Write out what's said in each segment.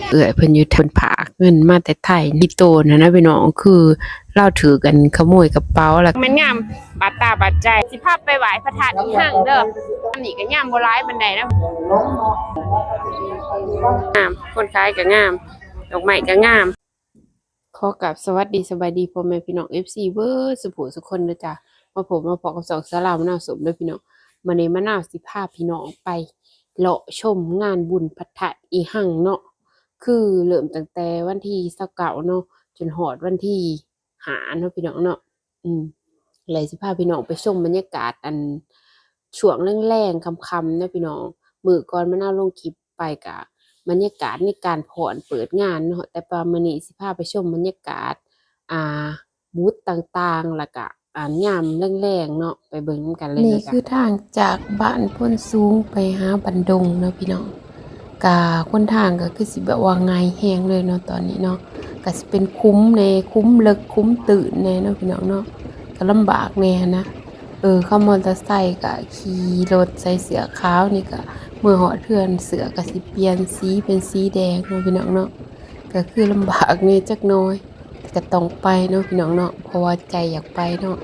ເອື້ອຍເພິ່ນຢູ່ ເພິ່ນພາກເງິນມາແຕ່ໄທ ດີໂຕນຫັ້ນນະພີ່ນ້ອງ ຄືລາວຖືກອັນຂະໂມຍກະເປົາ ແລ້ວແມ່ນງາມບາດຕາບາດໃຈ. ຊິພາໄປໄຫວ້ພະທາດອີ່ຮັ່ງເດີ. ອັນນີ້ກະຍາມບໍ່ຫຼາຍປານໃດນະ ງາມ ຄົນຂາຍກະງາມ ດອກໄມ້ກະງາມ. ຂໍກາບສະຫວັດດີສະບາຍດີພໍ່ແມ່ພີ່ນ້ອງ ເອັຟຊີ ເບິດສຸຜູ້ສຸຄົນເດີຈ້າ. ມາພົບມາພໍ້ກັບຊ່ອງສາວລາວມະນາວສົ້ມເດີພີ່ນ້ອງ. ມື້ນີ້ມະນາວຊິພາພີ່ນ້ອງໄປເລາະຊົມງານບຸນພະທາດອີ່ຮັ່ງເນາະ ຄືເລີ່ມຕັ້ງແຕ່ວັນທີຊາວເກົ້າເນາະ ຈົນຮອດວັນທີຫ້າເນາະພີ່ນ້ອງເນາະ. ອືມ ແລະຊິພາພີ່ນ້ອງໄປຊົມບັນຍາກາດ ອັນ ຊ່ວງແລງໆ ຄ່ຳໆ ເນາະພີ່ນ້ອງ. ມື້ກ່ອນມະນາວລົງຄລິບໄປກະບັນຍາກາດໃນການພ້ອນເປີດງານເນາະ ແຕ່ວ່າມື້ນີ້ຊິພາໄປຊົມບັນຍາກາດ ອ່າ ບູດຕ່າງໆ ແລ້ວກະ ອ່າ ຍາມແລງໆ ເນາະ ໄປເບິ່ງນຳກັນເລີຍ. ນີ້ຄືທາງຈາກບ້ານໂພນສູງໄປຫາບ້ານດົງເນາະພີ່ນ້ອງ. ກະຫົນທາງກະຄືຊິແບບວ່າງ່າຍແຮງເລີຍເນາະຕອນນີ້ເນາະ. ກະຊິເປັນຂຸມແດ່ ຂຸມເລິກ ຂຸມຕື້ນແດ່ເນາະພີ່ນ້ອງເນາະ ກະລຳບາກແດ່ຫັ້ນນະ. ເອີ ຂັບມໍເຕີໄຊກະຂີ່ລົດໃສ່ເສື້ອຂາວນີ້ກະ ເມື່ອຮອດເຮືອນເສື້ອກະຊິປ່ຽນສີເປັນສີແດງເນາະພີ່ນ້ອງເນາະ. ກະຄືລຳບາກແດ່ຈັກໜ້ອຍ ແຕ່ກະຕ້ອງໄປເນາະພີ່ນ້ອງເນາະ ເພາະວ່າໃຈຢາກໄປເນາະ.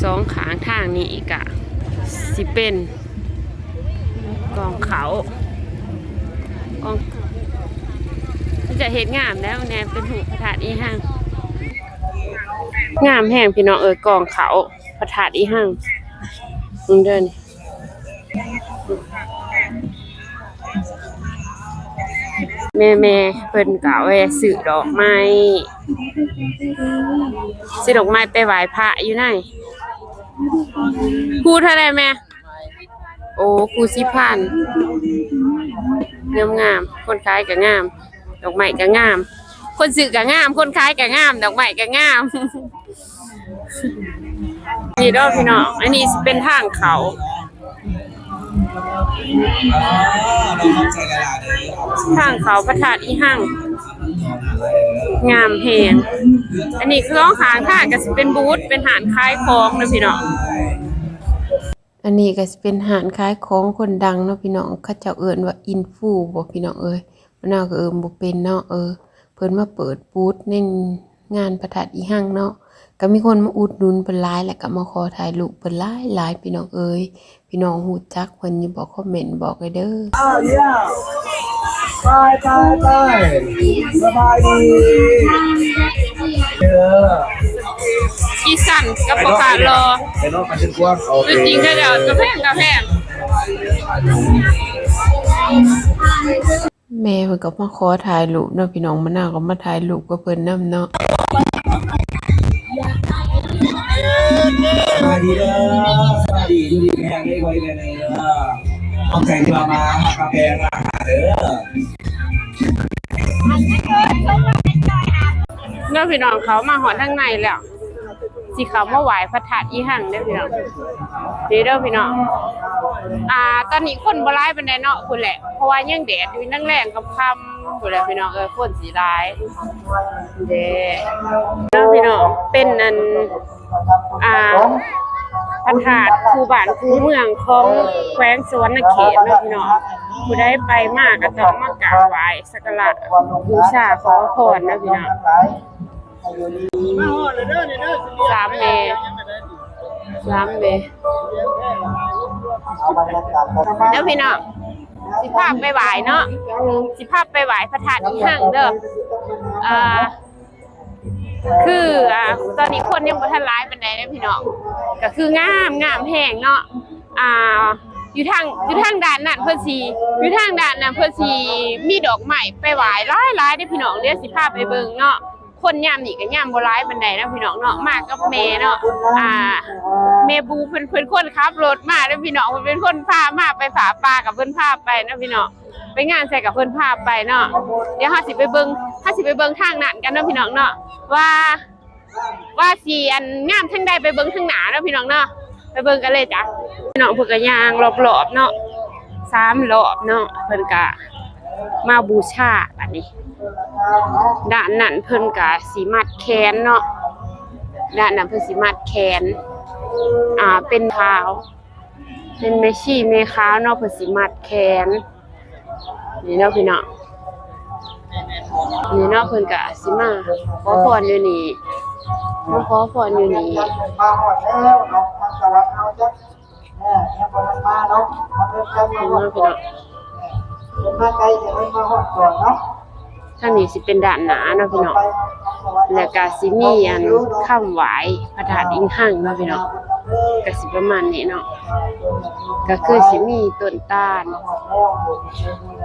ສອງຂ້າງທາງນີ້ກະຊິເປັນ ກອງເຂົ້າ ກອງ ເຂົາເຈົ້າເຮັດງາມແລ້ວແນ່ ເປັນຮູບພະທາດອີ່ຮັ່ງ ງາມແຮງພີ່ນ້ອງເອີຍ. ກອງເຂົ້າພະທາດອີ່ຮັ່ງ ເບິ່ງເດີນີ້ ແມ່ໆ ເພິ່ນກະແວ່ຊື້ດອກໄມ້ ຊື້ດອກໄມ້ໄປໄຫວ້ພະຢູ່ໃນ ຄູ່ເທົ່າໃດແມ່? ໂອ້ ຄູ່ສິບພັນ ງາມໆ ຄົນຂາຍກະງາມ ດອກໄມ້ກະງາມ ຄົນຊື້ກະງາມ ຄົນຂາຍກະງາມ ດອກໄມ້ກະງາມ. ນີ້ເດີພີ່ນ້ອງ ອັນນີ້ຊິເປັນທາງເຂົ້າ ທາງເຂົ້າພະທາດອີ່ຮັ່ງ ງາມແຮງ. ອັນນີ້ສອງຂ້າງທາງກະຊິເປັນບູດ ເປັນຮ້ານຂາຍຂອງເດີພີ່ນ້ອງ. ອັນນີ້ກະຊິເປັນຮ້ານຂາຍຂອງຄົນດັງເນາະພີ່ນ້ອງ ເຂົາເຈົ້າເອີ້ນວ່າອິນຟູບໍພີ່ນ້ອງເອີຍ. ມະນາວກະເອີ້ນບໍ່ເປັນເນາະ. ເອີ ເພິ່ນມາເປີດບູດໃນງານພະທາດອີ່ຮັ່ງເນາະ ກະມີຄົນມາອຸດໜູນເພິ່ນຫຼາຍ ແລ້ວກະມາຂໍຖ່າຍຮູບເພິ່ນຫຼາຍໆ ພີ່ນ້ອງເອີຍ. ພີ່ນ້ອງຮູ້ຈັກເພິ່ນຢູ່ບໍ່? ຄອມເມັນບອກແດ່ເດີ. ໄປໆໆ ສະບາຍດີເດີ. ອີສັນກັບພໍ່ຄ້າຫຼໍ່ ໄປເນາະ ໄປເຮັດຄວາມ ໂອເຄ ຕົວຈິງເຂົາເຈົ້າກະແພງກະແພງ. ແມ່ເພິ່ນກະມາຂໍຖ່າຍຮູບເນາະພີ່ນ້ອງ ມະນາວກະມາຖ່າຍຮູບກັບເພິ່ນນຳເນາະ. ສະບາຍດີເດີ ສະບາຍດີ ຢູ່ດີມີແຮງເດີ ພໍ່ແມ່ເດີ ຂອບໃຈທີ່ວ່າມາຫາກາແຟຮ້ານເຮົາເດີ. ເນາະພີ່ນ້ອງ ເຂົ້າມາຮອດທາງໃນແລ້ວ ຊິເຂົ້າມາໄຫວ້ພະທາດອີ່ຮັ່ງເດີພີ່ນ້ອງ ນີ້ເດີພີ່ນ້ອງ. ອ່າ ຕອນນີ້ຄົນບໍ່ຫຼາຍປານໃດເນາະ ພຸ້ນແຫຼະ ເພາະວ່າຍັງແດດຢູ່ ຍັງແລງຄ່ຳໆ ພຸ້ນແຫຼະພີ່ນ້ອງເອີຍ ຄົນຊິຫຼາຍເດ້. ເດີພີ່ນ້ອງ ເປັນອັນ ອ່າ ພະທາດຄູ່ບ້ານຄູ່ເມືອງຂອງແຂວງສະຫວັນນະເຂດເນາະພີ່ນ້ອງ. ຜູ້ໃດໄປມາກະຕ້ອງມາກາບໄຫວ້ສັກກາລະບູຊາຂໍພອນເດີພີ່ນ້ອງ. ສາມແມ່ ສາມແມ່ ເດີພີ່ນ້ອງ ຊິພາໄປໄຫວ້ເນາະ ຊິພາໄປໄຫວ້ພະທາດອີ່ຮັ່ງເດີ. ເອີ ຄື ອ່າ ຕອນນີ້ຄົນຍັງບໍ່ທັນຫຼາຍປານໃດເດີພີ່ນ້ອງ ກະຄືງາມ ງາມແຮງເນາະ. ອ່າ ຢູ່ທາງ ຢູ່ທາງດ້ານນັ້ນເພິ່ນຊິ ຢູ່ທາງດ້ານນັ້ນເພິ່ນຊິມີດອກໄມ້ໄປໄຫວ້ຫຼາຍໆເດີພີ່ນ້ອງ. ດຽວຊິພາໄປເບິ່ງເນາະ. ຄົນຍາມນີ້ກະຍາມບໍ່ຫຼາຍປານໃດເນາະພີ່ນ້ອງເນາະ ມາກັບແມ່ເນາະ. ອ່າ ແມ່ບູເພິ່ນ ເພິ່ນຄົນຂັບລົດມາເດີພີ່ນ້ອງ ເພິ່ນເປັນຄົນພາມາ ໄປຜ້າປ່າກະເພິ່ນພາໄປເນາະພີ່ນ້ອງ ໄປງານໃສກະເພິ່ນພາໄປເນາະ. ດຽວເຮົາຊິໄປເບິ່ງ ເຮົາຊິໄປເບິ່ງທາງນັ້ນກັນເນາະພີ່ນ້ອງເນາະ ວ່າ ວ່າຊິອັນງາມທາງໃດ ໄປເບິ່ງທາງໜ້າເນາະພີ່ນ້ອງເນາະ ໄປເບິ່ງກັນເລີຍຈ້ະ. ພີ່ນ້ອງ ເພິ່ນກະຍ່າງລອບໆເນາະ ສາມລອບເນາະ ເພິ່ນກະມາບູຊາ. ບາດນີ້ດ້ານນັ້ນເພິ່ນກະຊິມັດແຂນເນາະ ດ້ານນັ້ນເພິ່ນຊິມັດແຂນ ອ່າ ເປັນຂາວ ເປັນແມ່ຊີແມ່ຂາວເນາະ ເພິ່ນຊິມັດແຂນ ນີ້ເນາະພີ່ນ້ອງ ນີ້ເນາະ ເພິ່ນກະຊິມາຂໍພອນຢູ່ນີ້ ມາຂໍພອນຢູ່ນີ້ ມາຮອດແລ້ວເນາະ ທາງສະຫວັນເຮົາຈະ ເອີ ຍັງບໍ່ທັນມາເນາະ ເພິ່ນມາໄກ ເພິ່ນມາຮອດກ່ອນເນາະ. ທາງນີ້ຊິເປັນດ້ານໜ້າເນາະພີ່ນ້ອງ ແລ້ວກະຊິມີອັນຄຳຫວາຍພະທາດອີງຮັງເນາະພີ່ນ້ອງ ກະຊິປະມານນີ້ເນາະ ກະຄືຊິມີຕົ້ນຕານ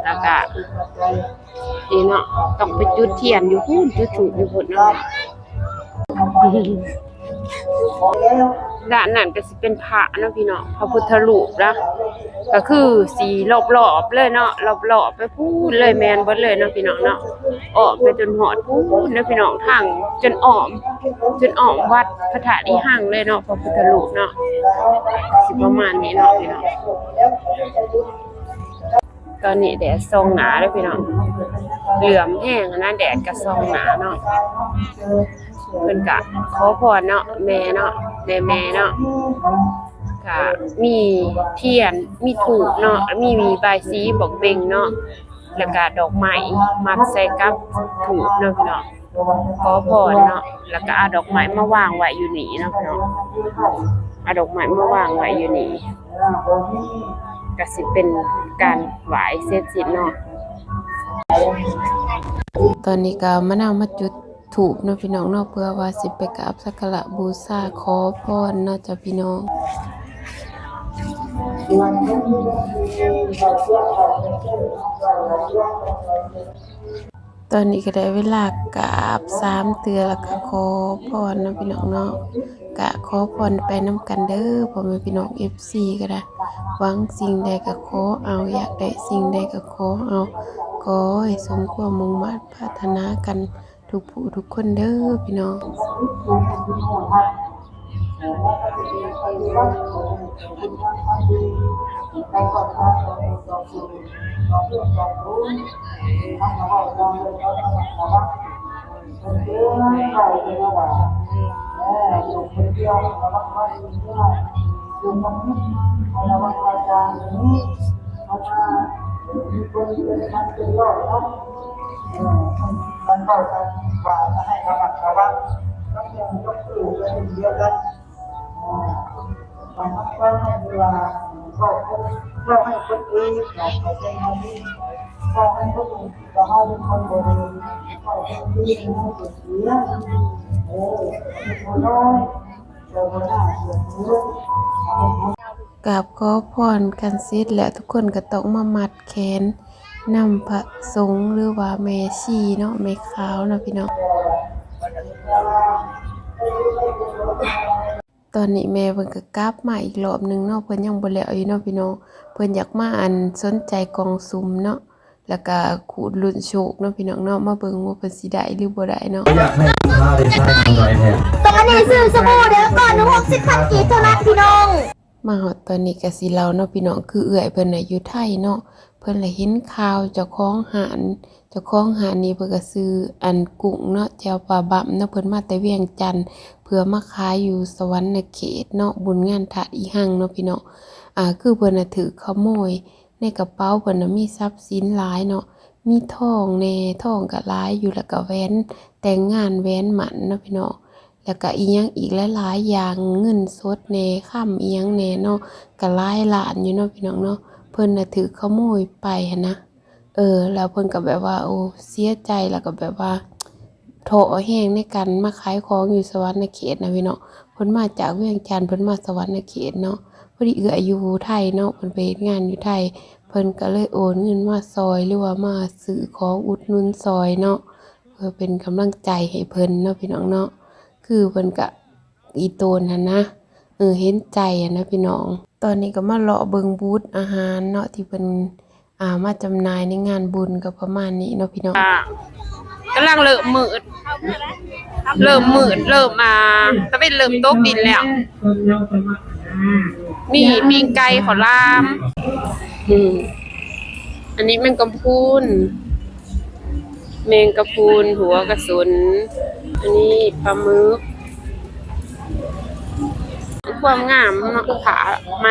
ແລ້ວກະນີ້ເນາະ ຕ້ອງໄປຈຸດທຽນຢູ່ພຸ້ນ ຈຸດທູບຢູ່ພຸ້ນເນາະ. ດ້ານນັ້ນກະຊິເປັນພະເນາະພີ່ນ້ອງ ພະພຸດທະຮູບນະ ກະຄືຊິລອບໆເລີຍເນາະ ລອບໆໄປພຸ້ນເລີຍ ແມ່ນເບິດເລີຍເນາະພີ່ນ້ອງເນາະ ອ້ອມໄປຈົນຮອດພຸ້ນເດີພີ່ນ້ອງ ທາງຈົນອ້ອມ ຈົນອ້ອມວັດພະທາດອີງຮັງເລີຍເນາະ ພະພຸດທະຮູບເນາະ ກະຊິປະມານນີ້ເນາະພີ່ນ້ອງ. ຕອນນີ້ແດດສ່ອງໜ້າເດີພີ່ນ້ອງ ເຫຼື້ອມແຮງນະ ແດດກະສ່ອງໜ້າເນາະ ເພິ່ນກະຂໍພອນເນາະ ແມ່ເນາະ ແມ່ໆເນາະ ກະມີທຽນ ມີທູບເນາະ ມີ ມີບາຍສີບອກເບັ່ງເນາະ ແລ້ວກະດອກໄມ້ມັດໃສ່ກັບທູບເນາະພີ່ນ້ອງ ຂໍພອນເນາະ ແລ້ວກະເອົາດອກໄມ້ມາວາງໄວ້ຢູ່ນີ້ເນາະພີ່ນ້ອງ ເອົາດອກໄມ້ມາວາງໄວ້ຢູ່ນີ້ ກະຊິເປັນການໄຫວ້ເສັດສິ້ນເນາະ. ຕອນນີ້ກະມານຳມາຈຸດທູບເນາະພີ່ນ້ອງເນາະ ເພື່ອວ່າຊິໄປກາບສັກກາລະບູຊາຂໍພອນເນາະຈ້ະພີ່ນ້ອງ. ຕອນນີ້ກະໄດ້ເວລາກາບສາມເທື່ອ ແລ້ວກະຂໍພອນເນາະພີ່ນ້ອງເນາະ ກະຂໍພອນໄປນຳກັນເດີພໍ່ແມ່ພີ່ນ້ອງ ເອັຟຊີ ກະໄດ້ ຫວັງສິ່ງໃດກະຂໍເອົາ ຢາກໄດ້ສິ່ງໃດກະຂໍເອົາ ຂໍໃຫ້ສົມຄວາມມຸ່ງມາດປາດຖະໜາກັນທຸກຜູ້ທຸກຄົນເດີພີ່ນ້ອງ. ກາບຂໍພອນກັນເສັດແລ້ວ ທຸກຄົນກະຕ້ອງມາມັດແຂນນຳພະສົງ ຫຼືວ່າແມ່ຊີເນາະ ແມ່ຂາວເນາະພີ່ນ້ອງ. ຕອນນີ້ແມ່ເພິ່ນກະກັບມາອີກລອບໜຶ່ງເນາະ ເພິ່ນຍັງບໍ່ແລ້ວຢູ່ເນາະພີ່ນ້ອງ ເພິ່ນຢາກມາອັນສົນໃຈກ່ອງສຸ່ມເນາະ ແລ້ວກະຂູດລຸ້ນໂຊກເນາະພີ່ນ້ອງເນາະ ມາເບິ່ງວ່າເພິ່ນຊິໄດ້ຫຼືບໍ່ໄດ້ເນາະ. ຕົວນີ້ຊື້ສະບູເດີ ກ້ອນໜຶ່ງຫົກສິບພັນກີບເທົ່ານັ້ນພີ່ນ້ອງ. ມາຮອດຕອນນີ້ກະຊິເລົ່າເນາະພີ່ນ້ອງ ຄືເອື້ອຍເພິ່ນນະຢູ່ໄທເນາະ ເພິ່ນລະເຫັນຂ່າວເຈົ້າຂອງຮ້ານ ເຈົ້າຂອງຮ້ານນີ້ເພິ່ນກະຊື່ອັນກຸ້ງເນາະ ແຈ່ວປາບຳເນາະ ເພິ່ນມາແຕ່ວຽງຈັນ ເພື່ອມາຂາຍຢູ່ສະຫວັນນະເຂດເນາະ ບຸນງານທາດອີງຮັງເນາະພີ່ນ້ອງ. ອາ ຄືເພິ່ນນະຖືກຂະໂມຍ ໃນກະເປົາເພິ່ນນະມີຊັບສິນຫຼາຍເນາະ ມີທອງແດ່ ທອງກະຫຼາຍຢູ່ ແລ້ວກະແຫວນແຕ່ງງານ ແຫວນໝັ້ນເນາະພີ່ນ້ອງ ແລ້ວກະອີ່ຫຍັງອີກຫຼາຍໆຢ່າງ ເງິນສົດແດ່ ຄຳອີ່ຫຍັງແດ່ເນາະ ກະຫຼາຍລ້ານຢູ່ເນາະພີ່ນ້ອງເນາະ. ເພິ່ນນະຖືກຂະໂມຍໄປຫັ້ນນະ ເອີ ແລ້ວເພິ່ນກະແບບວ່າ ໂອ້ ເສຍໃຈ ແລ້ວກະແບບວ່າທໍ້ແຮງໃນການມາຂາຍຂອງຢູ່ສະຫວັນນະເຂດນະພີ່ນ້ອງ. ເພິ່ນມາຈາກວຽງຈັນ ເພິ່ນມາສະຫວັນນະເຂດເນາະ ພໍດີເອື້ອຍຢູ່ໄທເນາະ ເພິ່ນໄປເຮັດງານຢູ່ໄທ ເພິ່ນກະເລີຍໂອນເງິນມາຊ່ອຍ ຫຼືວ່າມາຊື້ຂອງອຸດໜູນຊ່ອຍເນາະ ເພື່ອເປັນກຳລັງໃຈໃຫ້ເພິ່ນເນາະພີ່ນ້ອງເນາະ. ຄືເພິ່ນກະອີ່ຕົນຫັ້ນນະ ເອີ ເຫັນໃຈຫັ້ນນະພີ່ນ້ອງ. ຕອນນີ້ກະມາເລາະເບິ່ງບູດອາຫານເນາະ ທີ່ເພິ່ນ ອາ ມາຈຳໜ່າຍໃນງານບຸນ ກະປະມານນີ້ເນາະພີ່ນ້ອງ. ກຳລັງເລີ່ມມືດ ເລີ່ມມືດ ເລີ່ມ ອ່າ ຕາເວັນເລີ່ມຕົກດິນແລ້ວ. ນີ້ປີ້ງໄກ່ ເຂົ້າຫຼາມ ອືມ ອັນນີ້ແມງກະພຸນ ແມງກະພຸນ ຫົວກະສົນ ອັນນີ້ປາໝຶກ. ຄວາມງາມເນາະ ຜ້າໄໝ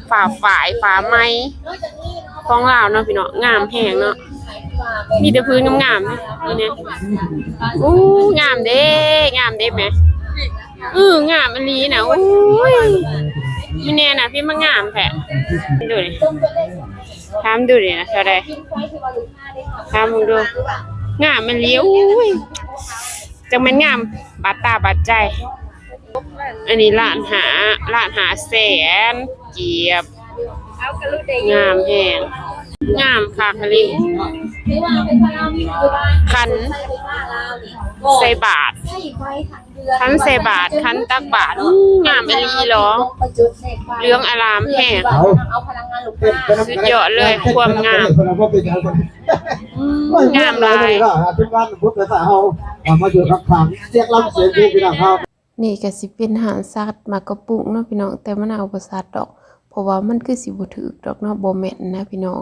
ຜ້າຝ້າຍ ຜ້າໄໝຂອງລາວເນາະພີ່ນ້ອງ ງາມແຮງເນາະ. ມີແຕ່ຜືນງາມໆ ນີ້ນະ. ອູ້ ງາມເດ້ ງາມເດ້ແມ່. ເອີ ງາມອີ່ຫຼີນະ. ໂອ້ຍ ອີແມ່ນະ ເປັນມາງາມແທ້. ດູນີ້ ຖາມດູນີ້ນະ ເທົ່າໃດ? ຖາມເບິ່ງດູ ງາມອີ່ຫຼີ. ໂອ້ຍ ຈັ່ງແມ່ນງາມບາດຕາບາດໃຈ. ອັນນີ້ລ້ານຫ້າ ລ້ານຫ້າແສນກີບ ງາມແຮງ ງາມຄັກອີ່ຫຼີ. ຂັນໃສ່ບາດ ຂັນໃສ່ບາດ ຂັນຕັກບາດ ອືມ ງາມອີ່ຫຼີເນາະ ເຫຼືອງອາລາມແຮງ. ເອົາ ສຸດຍອດເລີຍ ຄວາມງາມ ອືມ ງາມຫຼາຍ. ນີ້ກະຊິເປັນຮ້ານສັດໝາກກະປຸ້ງເນາະພີ່ນ້ອງ ແຕ່ມັນເອົາບໍ່ສັດດອກ ເພາະວ່າມັນຄືຊິບໍ່ຖືກດອກເນາະ ບໍ່ແມ່ນນະພີ່ນ້ອງ.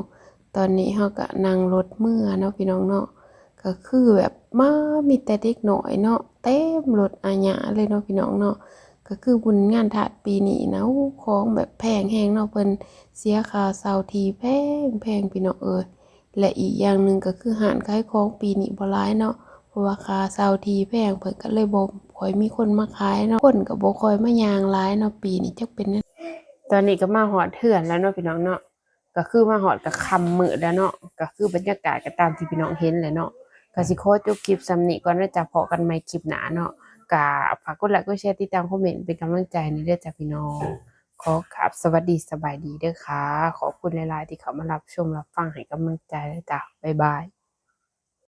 ຕອນນີ້ເຮົາກະນັ່ງລົດເມືອເນາະພີ່ນ້ອງເນາະ ກະຄືແບບມາມີແຕ່ເດັກນ້ອຍເນາະ ເຕັມລົດອາຍາເລີຍເນາະພີ່ນ້ອງເນາະ. ກະຄືບຸນງານທາດປີນີ້ນະ ໂອ້ ຂອງແບບແພງແຮງເນາະ ເພິ່ນເສຍຄ່າເຊົ່າທີ່ແພງໆ ພີ່ນ້ອງເອີຍ. ແລະ ອີກຢ່າງໜຶ່ງກະຄືຮ້ານຂາຍຂອງປີນີ້ບໍ່ຫຼາຍເນາະ ເພາະວ່າຄ່າເຊົ່າທີ່ແພງ ເພິ່ນກະເລີຍບໍ່ຄ່ອຍມີຄົນມາຂາຍເນາະ ຄົນກະບໍ່ຄ່ອຍມາຍ່າງຫຼາຍເນາະ ປີນີ້ຈັກເປັນແນວ. ຕອນນີ້ກະມາຮອດເຮືອນແລ້ວເນາະພີ່ນ້ອງເນາະ ກະຄືມາຮອດກະຄ່ຳມືດແລ້ວເນາະ ກະຄືບັນຍາກາດກະຕາມທີ່ພີ່ນ້ອງເຫັນແຫຼະເນາະ. ກະຊິຂໍຈົບຄລິບສ່ຳນີ້ກ່ອນເດີຈ້າ ພໍ້ກັນໃໝ່ຄລິບໜ້າເນາະ. ກະຝາກກົດໄລກົດແຊ ຕິດຕາມ ຄອມເມັນ ເປັນກຳລັງໃຈໃຫ້ແດ່ເດີຈ້າພີ່ນ້ອງ. ຂໍກາບສະຫວັດດີ ສະບາຍດີເດີຄ່ະ. ຂອບຄຸນຫຼາຍໆ ທີ່ເຂົ້າມາຮັບຊົມຮັບຟັງ ໃຫ້ກຳລັງໃຈເດີຈ້າ. ບາຍບາຍ.